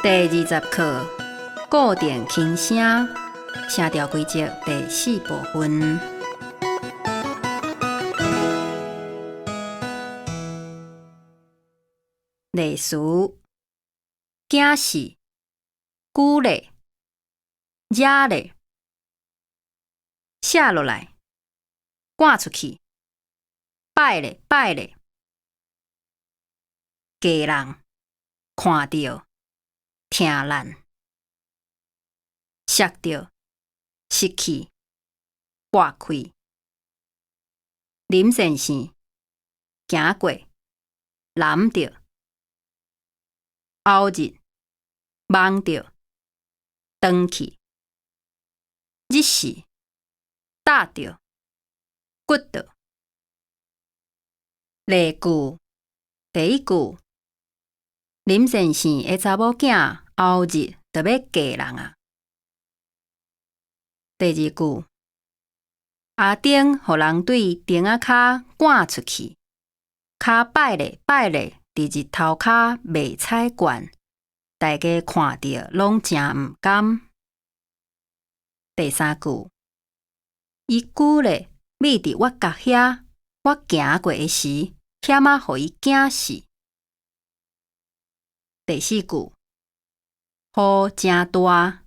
第二十課，固定輕聲，聲調規則第四部分。例詞：驚死、舉例、惹咧、寫落來、趕出去、擺咧擺咧、嫁人、看著、疼爛、摔著、失去、跋開、林先生、行過、攬著、後日、夢著、轉去、日時、搭著、骨著。例句，第一句，林先生的查某囝後日就欲嫁人矣。第二句，阿丁予人對亭仔跤趕出去，跤擺咧擺咧，佇日頭跤袂踩慣，大家看著攏誠毋甘。第三句，伊舉咧覕佇我角遐，我行過的時，險仔予伊驚死。第四句，雨誠大，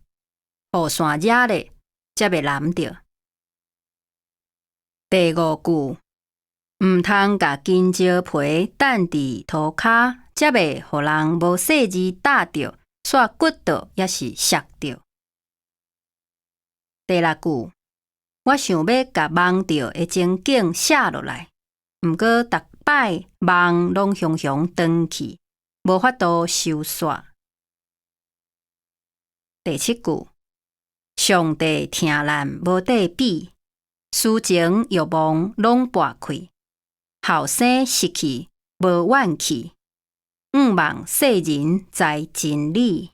雨傘惹咧，才袂淋著。第五句，毋通共香蕉皮擲佇塗跤，才袂予人無細膩踏著，煞骨著，抑是摔著。第六句，我想欲共夢著的情景寫落來，毋過逐擺夢攏雄雄斷去，無法度收煞。第七句，上帝疼咱無得比，私情欲望攏跋開，後生失去無怨氣，向望世人知真理。